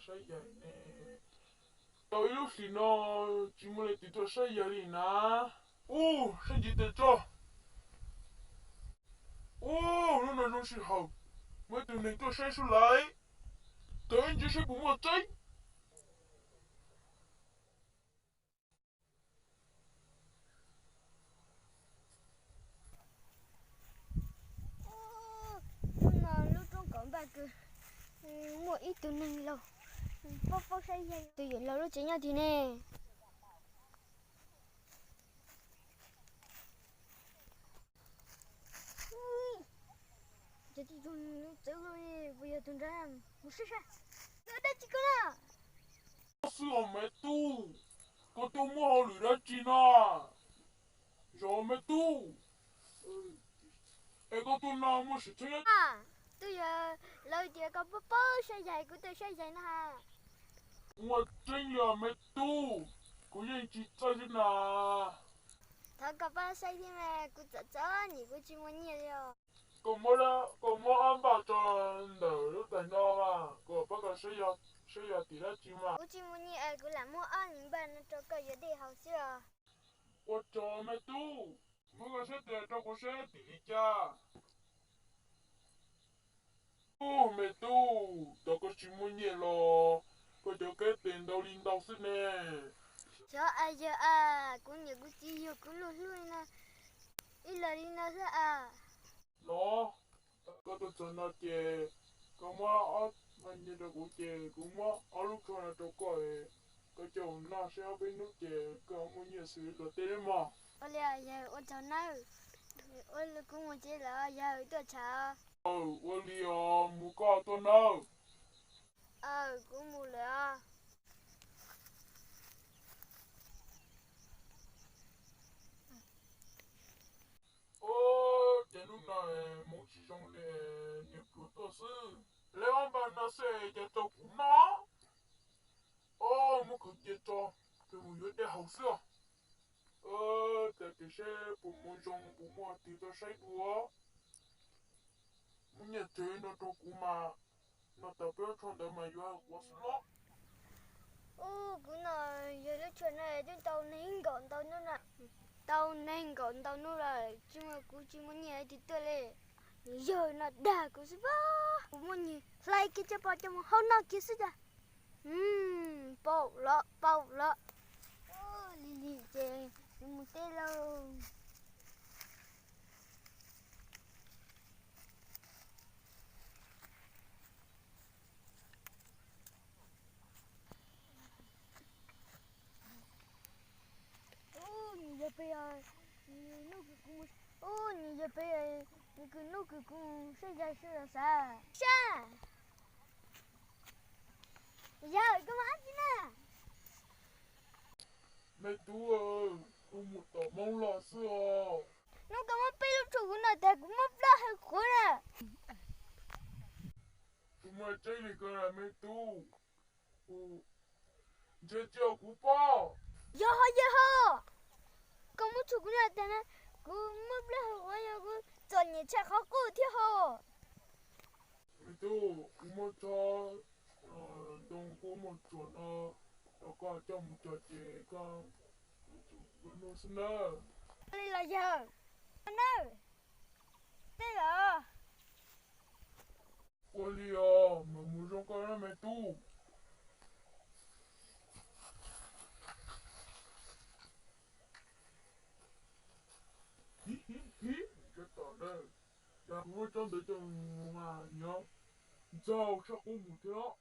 Saib yaig ne, tau ib lub hlis no tsis muaj leej twg tuaj saib yaig li na. Ub, saib ntsis tes tso. Ub, hnub no zoo sij hawm, muaj ib tug neeg tuaj saib sub laiv, tau ib ntsis saib puas muaj tseeb. Hnub no lub roob kaum npaj kws muaj ib tug neeg laug paub paub saib yaig, tus yawm laug lub tsev nyob twg ne? Cov tij tug txawv li puas yog tus nrad? Mus saib saib. Yog dab tsi koj na? Xwb os me tub, koj tuaj muaj hauj lwm dab tsi no? Zos me tub, es koj tuaj no muaj sim txheeb? Twb yog lawv tias koj paub paub saib yaig, kuv tuaj saib yaig no ha. Muaj tseeb li os me tub, kuv yeej tsis txawj xwb na. Thov koj pab saib thiab mas, kuv txom txom nyem, kuv tsis muaj nyiaj li os. Koj muab, koj muab ob npaj tso ntawm lub tais no mas, koj pab koj saib yog tim dab tsi mas. Kuv tsis muaj nyiaj es kuv lam muab ob npaj no rau koj yuav dej haus xwb os. Ua tsaug me tub, muab koj sab tes rau kuv saib tim li cas. Ub me tub, tau koj tsis muaj nyiaj los koj cov kab tes ntau li ntau xwb ne. Xyov as yawg as, kuv niam kuv txiv yug kuv luag hlub li no, ib leeg li no xwb as. No, koj tuaj txog no ces koj muab ob npaj nyiaj rau kuv ces kuv muab ob lub tshuaj no rau koj, koj coj mus noj saib ob peb hnub ces koj muaj nyiaj xws li luag tej li mog. Ua li yawg, ua tsaug nawb. Ua li kuv mus tsev lawm yawg, tuaj tshawm. Aw, ua li os, mus koj tuaj nawb. Aw, kuv mus lawm os. Ub, ces hnub no hmoov tsis zoo li, niam pluag tuaj xwb. Lawv ob npaj no xwb ces tau kuv noj. Ob, muab kwv cia tso, ces mus yuav dej haus xwb os. Ub, cas tias seb puas muaj zoo, puas muaj tig tuaj saib dua. Muab nyiaj tsev no rau kuv mas, no tas peb tshuaj ntawd mas yuav quav xwb los. Ub, kuv no yog lub tshuaj no twb tau nees nkaum ntau hnub na, tau nees nkaum ntau hnub lawm tsis muaj, kuv tsis muaj nyiaj tig tuaj li. Yawg no dag kuv xwb pob, kuv muaj nyiaj hlais kiag coj pov coj mus hau noj kiag xwb cas. Paum los paum los. Ub, lig lig ces kuv mus teb lauj. Ub, nws yog peb, ub, nws yog peb, nws kws hnub kws kuv mus saib yaig seb los xav. Sab, yawg koj mus dab tsi na? Me tub, kuv mus tom Hmoob los xwb os. Hnub koj muab peb lub tshuaj kuv noj tag kuv muab plaub hau quav na. Kuv muaj tseeb li ko me tub, ntshe tsis yog kuv pob. Yog ho yog ho, koj muab tshuaj kuv noj tag na, kuv muab plaub hau quav, yog kuv txom nyem tshaj qhov qub thiab ho. Me tub, kuv muab tsob ntoo kuj muaj tsuas no rau koj coj mus cog ces koj ua nuj xwb nawb. Ua li los yawg, nawb, tej lawm. Ua li os, mas mus zoo koj na me tub. Hib hib hib, tsov tom ntawd, cas kuv muab tsob ntawd coj mus mas nyob ntxaug tshaj qub mus thiab.